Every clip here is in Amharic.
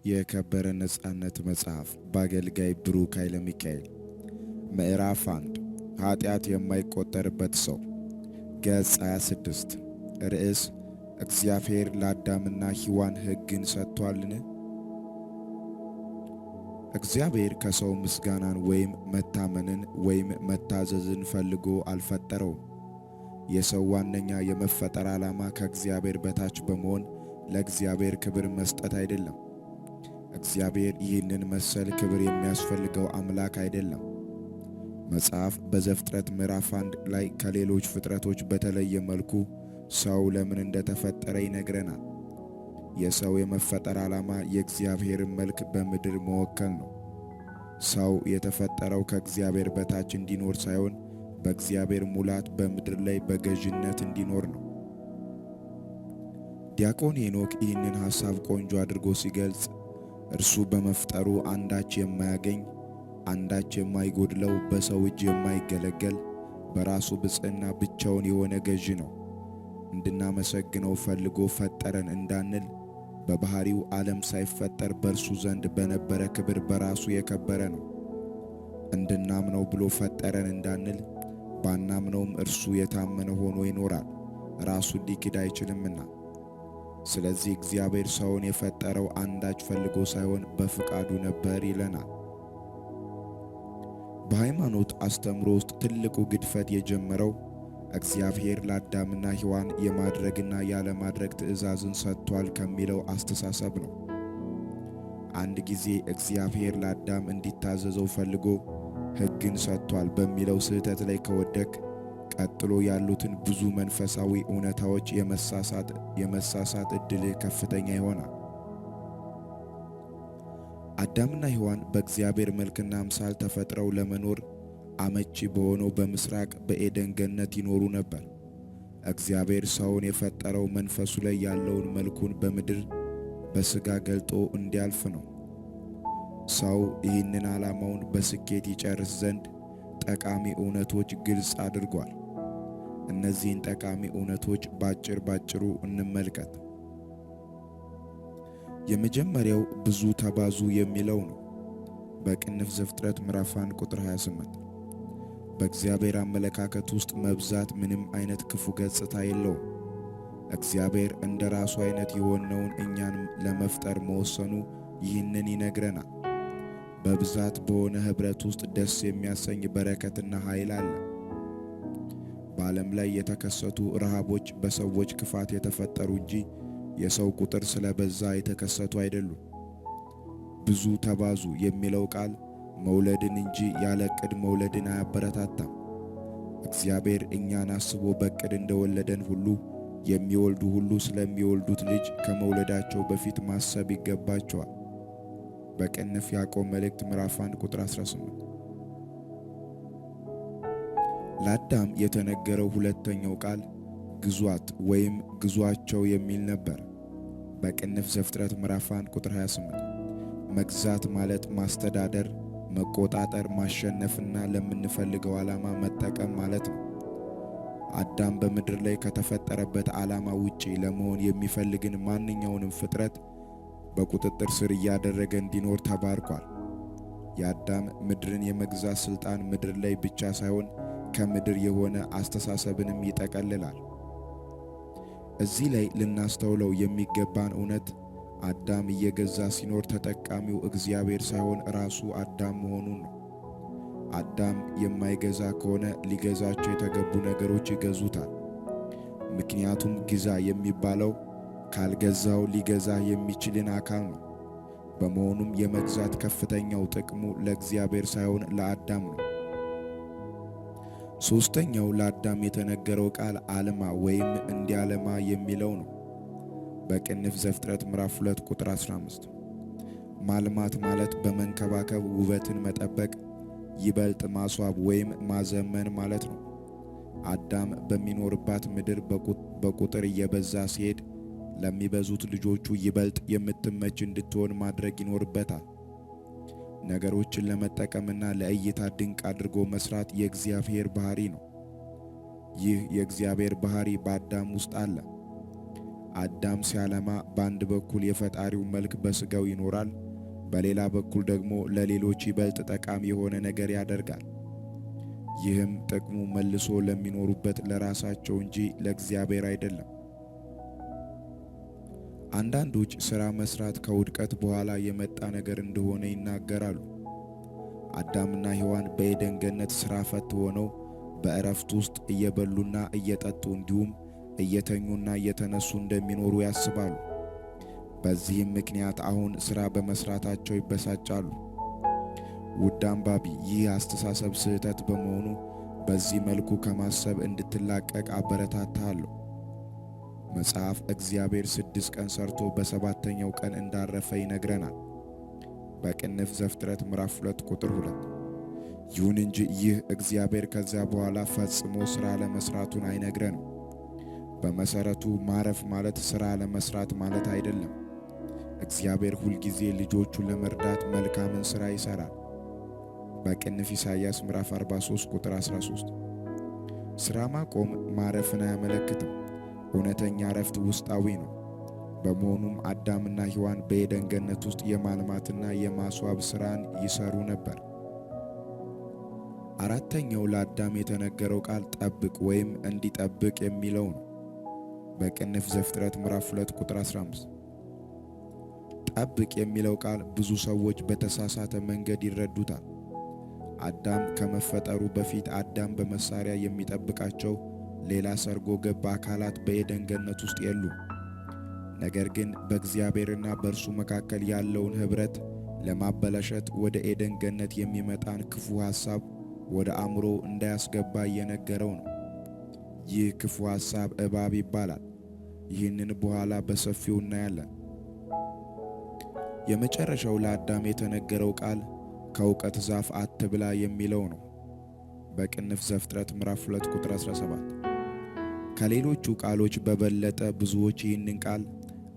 የከበረ ነጻነት መጽሐፍ በአገልጋይ ብሩክ ኃይለ ሚካኤል። ምዕራፍ 1፣ ኃጢአት የማይቆጠርበት ሰው። ገጽ 26። ርዕስ፣ እግዚአብሔር ለአዳምና ሔዋን ሕግን ሰጥቷልን? እግዚአብሔር ከሰው ምስጋናን ወይም መታመንን ወይም መታዘዝን ፈልጎ አልፈጠረውም። የሰው ዋነኛ የመፈጠር ዓላማ ከእግዚአብሔር በታች በመሆን ለእግዚአብሔር ክብር መስጠት አይደለም። እግዚአብሔር ይህንን መሰል ክብር የሚያስፈልገው አምላክ አይደለም። መጽሐፍ በዘፍጥረት ምዕራፍ 1 ላይ ከሌሎች ፍጥረቶች በተለየ መልኩ ሰው ለምን እንደተፈጠረ ይነግረናል። የሰው የመፈጠር ዓላማ የእግዚአብሔርን መልክ በምድር መወከል ነው። ሰው የተፈጠረው ከእግዚአብሔር በታች እንዲኖር ሳይሆን በእግዚአብሔር ሙላት በምድር ላይ በገዥነት እንዲኖር ነው። ዲያቆን ሄኖክ ይህንን ሐሳብ ቆንጆ አድርጎ ሲገልጽ፣ እርሱ በመፍጠሩ አንዳች የማያገኝ፣ አንዳች የማይጎድለው፣ በሰው እጅ የማይገለገል፣ በራሱ ብፅዕና ብቻውን የሆነ ገዢ ነው። እንድናመሰግነው ፈልጎ ፈጠረን እንዳንል በባህሪው ዓለም ሳይፈጠር በእርሱ ዘንድ በነበረ ክብር በራሱ የከበረ ነው። እንድናምነው ብሎ ፈጠረን እንዳንል ባናምነውም እርሱ የታመነ ሆኖ ይኖራል፣ ራሱን ሊክድ አይችልምና። ስለዚህ እግዚአብሔር ሰውን የፈጠረው አንዳች ፈልጎ ሳይሆን በፍቃዱ ነበር ይለናል። በሃይማኖት አስተምሮ ውስጥ ትልቁ ግድፈት የጀመረው እግዚአብሔር ለአዳምና ሔዋን የማድረግና ያለማድረግ ትእዛዝን ሰጥቷል ከሚለው አስተሳሰብ ነው። አንድ ጊዜ እግዚአብሔር ለአዳም እንዲታዘዘው ፈልጎ ሕግን ሰጥቷል በሚለው ስህተት ላይ ከወደቅ ቀጥሎ ያሉትን ብዙ መንፈሳዊ እውነታዎች የመሳሳት ዕድልህ ከፍተኛ ይሆናል። አዳምና ሔዋን በእግዚአብሔር መልክና አምሳል ተፈጥረው ለመኖር አመቺ በሆነው በምስራቅ በኤደን ገነት ይኖሩ ነበር። እግዚአብሔር ሰውን የፈጠረው መንፈሱ ላይ ያለውን መልኩን በምድር በሥጋ ገልጦ እንዲያልፍ ነው። ሰው ይህንን ዓላማውን በስኬት ይጨርስ ዘንድ ጠቃሚ እውነቶች ግልጽ አድርጓል። እነዚህን ጠቃሚ እውነቶች ባጭር ባጭሩ እንመልከት። የመጀመሪያው ብዙ ተባዙ የሚለው ነው። በቅንፍ ዘፍጥረት ምዕራፍ 1 ቁጥር 28። በእግዚአብሔር አመለካከት ውስጥ መብዛት ምንም አይነት ክፉ ገጽታ የለውም። እግዚአብሔር እንደ ራሱ አይነት የሆነውን እኛን ለመፍጠር መወሰኑ ይህንን ይነግረናል። በብዛት በሆነ ኅብረት ውስጥ ደስ የሚያሰኝ በረከትና ኃይል አለ። በዓለም ላይ የተከሰቱ ረሃቦች በሰዎች ክፋት የተፈጠሩ እንጂ የሰው ቁጥር ስለበዛ የተከሰቱ አይደሉም። ብዙ ተባዙ የሚለው ቃል መውለድን እንጂ ያለ ዕቅድ መውለድን አያበረታታም። እግዚአብሔር እኛን አስቦ በዕቅድ እንደወለደን ሁሉ የሚወልዱ ሁሉ ስለሚወልዱት ልጅ ከመውለዳቸው በፊት ማሰብ ይገባቸዋል። በቅንፍ ያዕቆብ መልእክት ምዕራፍ 1 ቁጥር 18። ለአዳም የተነገረው ሁለተኛው ቃል ግዟት ወይም ግዟቸው የሚል ነበር። በቅንፍ ዘፍጥረት ምዕራፍ 1 ቁጥር 28። መግዛት ማለት ማስተዳደር፣ መቆጣጠር፣ ማሸነፍና ለምንፈልገው ዓላማ መጠቀም ማለት ነው። አዳም በምድር ላይ ከተፈጠረበት ዓላማ ውጪ ለመሆን የሚፈልግን ማንኛውንም ፍጥረት በቁጥጥር ስር እያደረገ እንዲኖር ተባርኳል። የአዳም ምድርን የመግዛት ስልጣን ምድር ላይ ብቻ ሳይሆን ከምድር የሆነ አስተሳሰብንም ይጠቀልላል። እዚህ ላይ ልናስተውለው የሚገባን እውነት አዳም እየገዛ ሲኖር ተጠቃሚው እግዚአብሔር ሳይሆን ራሱ አዳም መሆኑን ነው። አዳም የማይገዛ ከሆነ ሊገዛቸው የተገቡ ነገሮች ይገዙታል። ምክንያቱም ግዛ የሚባለው ካልገዛው ሊገዛ የሚችልን አካል ነው። በመሆኑም የመግዛት ከፍተኛው ጥቅሙ ለእግዚአብሔር ሳይሆን ለአዳም ነው። ሦስተኛው ለአዳም የተነገረው ቃል አልማ ወይም እንዲያለማ የሚለው ነው። በቅንፍ ዘፍጥረት ምዕራፍ 2 ቁጥር 15። ማልማት ማለት በመንከባከብ ውበትን መጠበቅ፣ ይበልጥ ማስዋብ ወይም ማዘመን ማለት ነው። አዳም በሚኖርባት ምድር በቁጥር እየበዛ ሲሄድ ለሚበዙት ልጆቹ ይበልጥ የምትመች እንድትሆን ማድረግ ይኖርበታል። ነገሮችን ለመጠቀምና ለእይታ ድንቅ አድርጎ መስራት የእግዚአብሔር ባህሪ ነው። ይህ የእግዚአብሔር ባህሪ በአዳም ውስጥ አለ። አዳም ሲያለማ በአንድ በኩል የፈጣሪው መልክ በስጋው ይኖራል፣ በሌላ በኩል ደግሞ ለሌሎች ይበልጥ ጠቃሚ የሆነ ነገር ያደርጋል። ይህም ጥቅሙ መልሶ ለሚኖሩበት ለራሳቸው እንጂ ለእግዚአብሔር አይደለም። አንዳንዶች ሥራ መስራት ከውድቀት በኋላ የመጣ ነገር እንደሆነ ይናገራሉ። አዳምና ሔዋን በኤደን ገነት ሥራ ፈት ሆነው በእረፍት ውስጥ እየበሉና እየጠጡ እንዲሁም እየተኙና እየተነሱ እንደሚኖሩ ያስባሉ። በዚህም ምክንያት አሁን ሥራ በመስራታቸው ይበሳጫሉ። ውድ አንባቢ፣ ይህ አስተሳሰብ ስህተት በመሆኑ በዚህ መልኩ ከማሰብ እንድትላቀቅ አበረታታለሁ። መጽሐፍ እግዚአብሔር 6 ቀን ሰርቶ በሰባተኛው ቀን እንዳረፈ ይነግረናል። በቅንፍ ዘፍጥረት ምዕራፍ 2 ቁጥር 2። ይሁን እንጂ ይህ እግዚአብሔር ከዚያ በኋላ ፈጽሞ ሥራ ለመስራቱን አይነግረንም። በመሰረቱ ማረፍ ማለት ሥራ ለመስራት ማለት አይደለም። እግዚአብሔር ሁልጊዜ ልጆቹን ለመርዳት መልካምን ሥራ ይሠራል። በቅንፍ ኢሳይያስ ምዕራፍ 43 ቁጥር 13። ሥራ ማቆም ማረፍን አያመለክትም። እውነተኛ እረፍት ውስጣዊ ነው። በመሆኑም አዳምና ሔዋን በኤደን ገነት ውስጥ የማልማትና የማስዋብ ሥራን ይሰሩ ነበር። አራተኛው ለአዳም የተነገረው ቃል ጠብቅ ወይም እንዲጠብቅ የሚለው ነው። በቅንፍ ዘፍጥረት ምዕራፍ 2 ቁጥር 15። ጠብቅ የሚለው ቃል ብዙ ሰዎች በተሳሳተ መንገድ ይረዱታል። አዳም ከመፈጠሩ በፊት አዳም በመሳሪያ የሚጠብቃቸው ሌላ ሰርጎ ገብ አካላት በኤደን ገነት ውስጥ የሉም። ነገር ግን በእግዚአብሔርና በእርሱ መካከል ያለውን ኅብረት ለማበላሸት ወደ ኤደን ገነት የሚመጣን ክፉ ሐሳብ ወደ አእምሮ እንዳያስገባ እየነገረው ነው። ይህ ክፉ ሐሳብ እባብ ይባላል። ይህንን በኋላ በሰፊው እናያለን። የመጨረሻው ለአዳም የተነገረው ቃል ከእውቀት ዛፍ አትብላ የሚለው ነው። በቅንፍ ዘፍጥረት ምዕራፍ 2 ቁጥር 17። ከሌሎቹ ቃሎች በበለጠ ብዙዎች ይህንን ቃል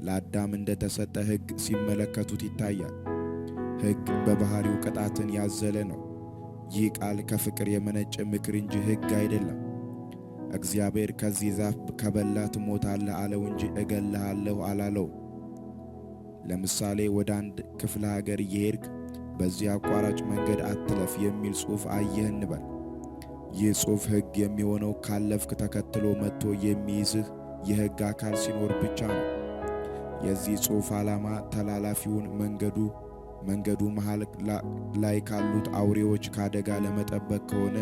ለአዳም እንደተሰጠ ሕግ ሲመለከቱት ይታያል። ሕግ በባህሪው ቅጣትን ያዘለ ነው። ይህ ቃል ከፍቅር የመነጨ ምክር እንጂ ሕግ አይደለም። እግዚአብሔር ከዚህ ዛፍ ከበላ ትሞታለህ አለው እንጂ እገልሃለሁ አላለው። ለምሳሌ ወደ አንድ ክፍለ ሀገር እየሄድክ በዚህ አቋራጭ መንገድ አትለፍ የሚል ጽሑፍ አየህ እንበል። ይህ ጽሑፍ ሕግ የሚሆነው ካለፍክ ተከትሎ መጥቶ የሚይዝህ የሕግ አካል ሲኖር ብቻ ነው። የዚህ ጽሑፍ ዓላማ ተላላፊውን መንገዱ መሃል ላይ ካሉት አውሬዎች ከአደጋ ለመጠበቅ ከሆነ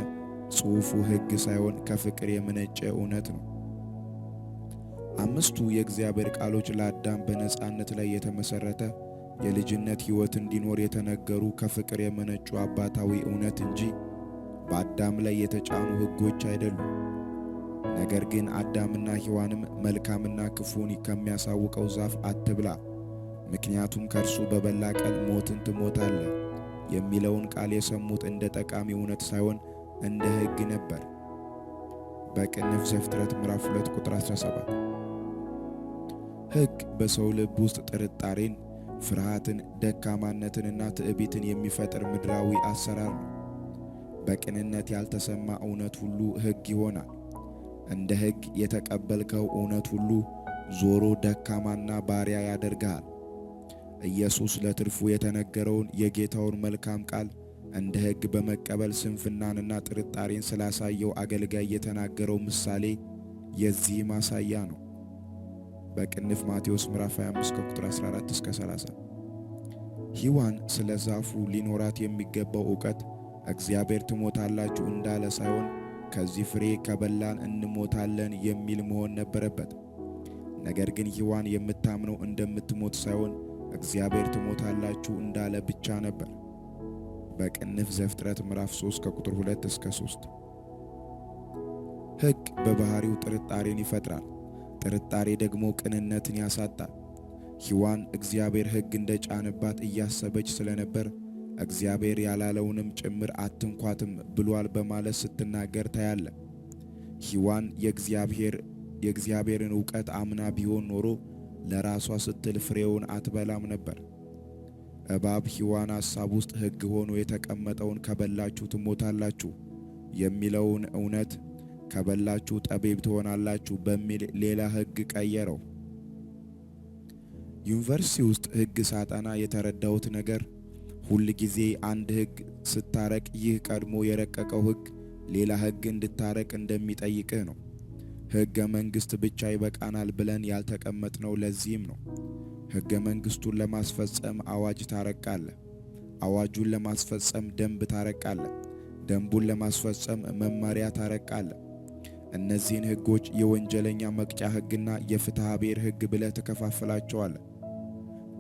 ጽሑፉ ሕግ ሳይሆን ከፍቅር የመነጨ እውነት ነው። አምስቱ የእግዚአብሔር ቃሎች ለአዳም በነጻነት ላይ የተመሰረተ የልጅነት ሕይወት እንዲኖር የተነገሩ ከፍቅር የመነጩ አባታዊ እውነት እንጂ በአዳም ላይ የተጫኑ ሕጎች አይደሉም። ነገር ግን አዳምና ሔዋንም መልካምና ክፉን ከሚያሳውቀው ዛፍ አትብላ፣ ምክንያቱም ከእርሱ በበላ ቀን ሞትን ትሞታለህ የሚለውን ቃል የሰሙት እንደ ጠቃሚ እውነት ሳይሆን እንደ ሕግ ነበር። በቅንፍ ዘፍጥረት ምዕራፍ 2 ቁጥር 17። ሕግ በሰው ልብ ውስጥ ጥርጣሬን፣ ፍርሃትን፣ ደካማነትንና ትዕቢትን የሚፈጥር ምድራዊ አሰራር ነው። በቅንነት ያልተሰማ እውነት ሁሉ ሕግ ይሆናል። እንደ ሕግ የተቀበልከው እውነት ሁሉ ዞሮ ደካማና ባሪያ ያደርግሃል። ኢየሱስ ለትርፉ የተነገረውን የጌታውን መልካም ቃል እንደ ሕግ በመቀበል ስንፍናንና ጥርጣሬን ስላሳየው አገልጋይ የተናገረው ምሳሌ የዚህ ማሳያ ነው። በቅንፍ ማቴዎስ ምዕራፍ 25 ከቁጥር 14 እስከ 30። ሔዋን ስለ ዛፉ ሊኖራት የሚገባው እውቀት እግዚአብሔር ትሞታላችሁ እንዳለ ሳይሆን ከዚህ ፍሬ ከበላን እንሞታለን የሚል መሆን ነበረበት። ነገር ግን ሔዋን የምታምነው እንደምትሞት ሳይሆን እግዚአብሔር ትሞታላችሁ እንዳለ ብቻ ነበር። በቅንፍ ዘፍጥረት ምዕራፍ 3 ከቁጥር 2 እስከ 3። ሕግ በባህሪው ጥርጣሬን ይፈጥራል። ጥርጣሬ ደግሞ ቅንነትን ያሳጣል። ሔዋን እግዚአብሔር ሕግ እንደጫነባት እያሰበች ስለነበር እግዚአብሔር ያላለውንም ጭምር አትንኳትም ብሏል በማለት ስትናገር ታያለ። ሔዋን የእግዚአብሔርን እውቀት አምና ቢሆን ኖሮ ለራሷ ስትል ፍሬውን አትበላም ነበር። እባብ ሔዋን ሐሳብ ውስጥ ሕግ ሆኖ የተቀመጠውን ከበላችሁ ትሞታላችሁ የሚለውን እውነት ከበላችሁ ጠቢብ ትሆናላችሁ በሚል ሌላ ሕግ ቀየረው። ዩኒቨርሲቲ ውስጥ ሕግ ሳጠና የተረዳሁት ነገር ሁል ጊዜ አንድ ሕግ ስታረቅ ይህ ቀድሞ የረቀቀው ሕግ ሌላ ሕግ እንድታረቅ እንደሚጠይቅህ ነው። ሕገ መንግሥት ብቻ ይበቃናል ብለን ያልተቀመጥነው ለዚህም ነው። ሕገ መንግሥቱን ለማስፈጸም አዋጅ ታረቃለህ። አዋጁን ለማስፈጸም ደንብ ታረቃለህ። ደንቡን ለማስፈጸም መመሪያ ታረቃለህ። እነዚህን ሕጎች የወንጀለኛ መቅጫ ሕግና የፍትሐ ብሔር ሕግ ብለህ ትከፋፍላቸዋለህ።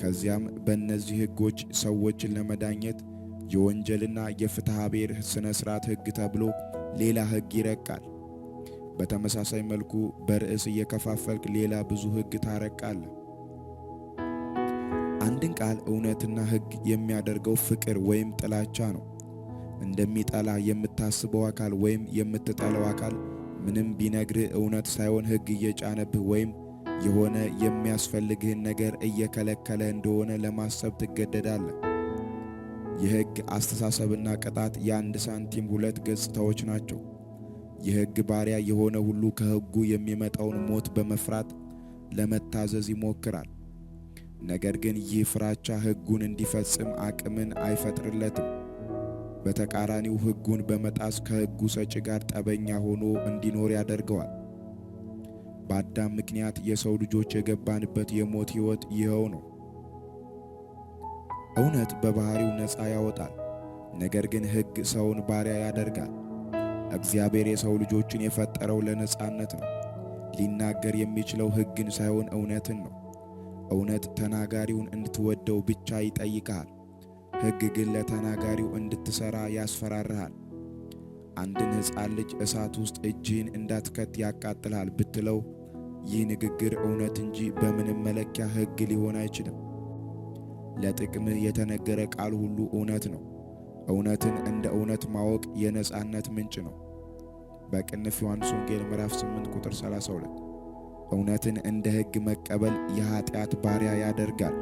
ከዚያም በእነዚህ ሕጎች ሰዎችን ለመዳኘት የወንጀልና የፍትሐ ብሔር ሥነ ሥርዓት ሕግ ተብሎ ሌላ ሕግ ይረቃል። በተመሳሳይ መልኩ በርዕስ እየከፋፈልክ ሌላ ብዙ ሕግ ታረቃለህ። አንድን ቃል እውነትና ሕግ የሚያደርገው ፍቅር ወይም ጥላቻ ነው። እንደሚጠላ የምታስበው አካል ወይም የምትጠላው አካል ምንም ቢነግርህ እውነት ሳይሆን ሕግ እየጫነብህ ወይም የሆነ የሚያስፈልግህን ነገር እየከለከለ እንደሆነ ለማሰብ ትገደዳለህ። የሕግ አስተሳሰብና ቅጣት የአንድ ሳንቲም ሁለት ገጽታዎች ናቸው። የሕግ ባሪያ የሆነ ሁሉ ከሕጉ የሚመጣውን ሞት በመፍራት ለመታዘዝ ይሞክራል። ነገር ግን ይህ ፍራቻ ሕጉን እንዲፈጽም አቅምን አይፈጥርለትም። በተቃራኒው ሕጉን በመጣስ ከሕጉ ሰጪ ጋር ጠበኛ ሆኖ እንዲኖር ያደርገዋል። በአዳም ምክንያት የሰው ልጆች የገባንበት የሞት ሕይወት ይኸው ነው። እውነት በባህሪው ነፃ ያወጣል፣ ነገር ግን ሕግ ሰውን ባሪያ ያደርጋል። እግዚአብሔር የሰው ልጆችን የፈጠረው ለነፃነት ነው። ሊናገር የሚችለው ሕግን ሳይሆን እውነትን ነው። እውነት ተናጋሪውን እንድትወደው ብቻ ይጠይቅሃል። ሕግ ግን ለተናጋሪው እንድትሰራ ያስፈራርሃል። አንድን ሕፃን ልጅ እሳት ውስጥ እጅህን እንዳትከት ያቃጥልሃል ብትለው ይህ ንግግር እውነት እንጂ በምንም መለኪያ ሕግ ሊሆን አይችልም። ለጥቅምህ የተነገረ ቃል ሁሉ እውነት ነው። እውነትን እንደ እውነት ማወቅ የነጻነት ምንጭ ነው። በቅንፍ ዮሐንስ ወንጌል ምዕራፍ 8 ቁጥር 32። እውነትን እንደ ሕግ መቀበል የኃጢአት ባሪያ ያደርጋል።